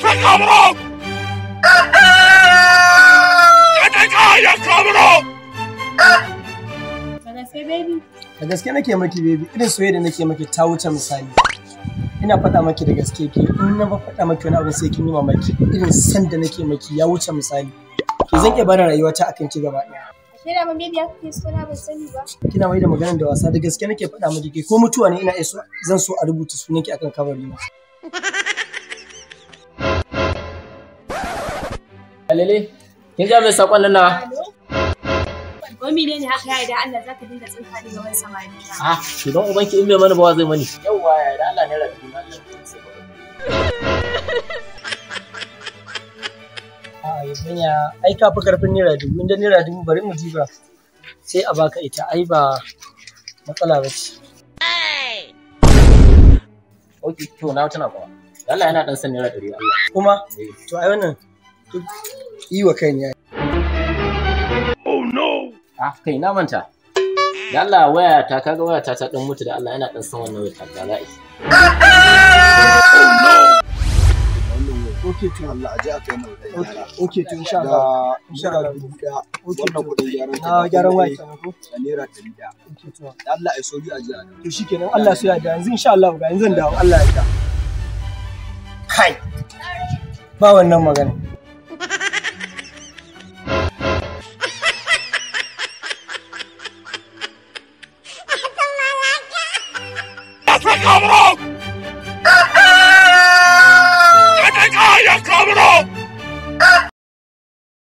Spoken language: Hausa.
¡Cabrón! ¡Que te calles, cabrón! Da gaske baby. Da gaske nake maki baby, irin soyayya da nake maki ta wuce misali. Ina faɗa maki da gaske ke, in na faɗa maki wani abu sai kin yi mamaki. Irin san da nake maki ya wuce misali. Ke zan iya bada rayuwata akan ki gaba ɗaya. Ashe da baby ya kake so na ban sani ba. Kina mai da maganar da wasa, da gaske nake faɗa maki ke ko mutuwa ne ina iya so zan so a rubuta sunanki akan kabari na. Lele, kin ga mai sakon nan na? Wai mene ne haka ya da Allah zaka dinga tsinka ni gaban samari na. Ah, to don ubanki in bai mana ba zai mani. Yawwa ya da Allah naira dubu na Allah sai ba. A'a yabanya ai ka fi karfin naira dubu, inda naira dubu bari mu jiba sai a baka ita ai ba matsala ba ce. Okay, to na tana kuma. Allah yana dan san naira ɗari Allah. Kuma to ai wannan duk yi wa kai ne. Oh no! Ah, kai na manta. Da Allah waya ta kaga waya ta ta dan mutu da Allah yana dan san wannan waya ta ta za'i. Okay to Allah aje aka yi mai gyara. Okay to insha Allah. Da Insha Allah. naira dubu ɗaya. Okay, Wannan to. kuɗin gyaran ta Na gyaran waya kenan ko? Da naira ɗari ɗaya. Okay to. Da Allah ai sauri aje a dawo. To shikenan Allah so ya da yanzu insha Allah ga yanzu zan dawo Allah ya da. Kai. Ba wannan magana.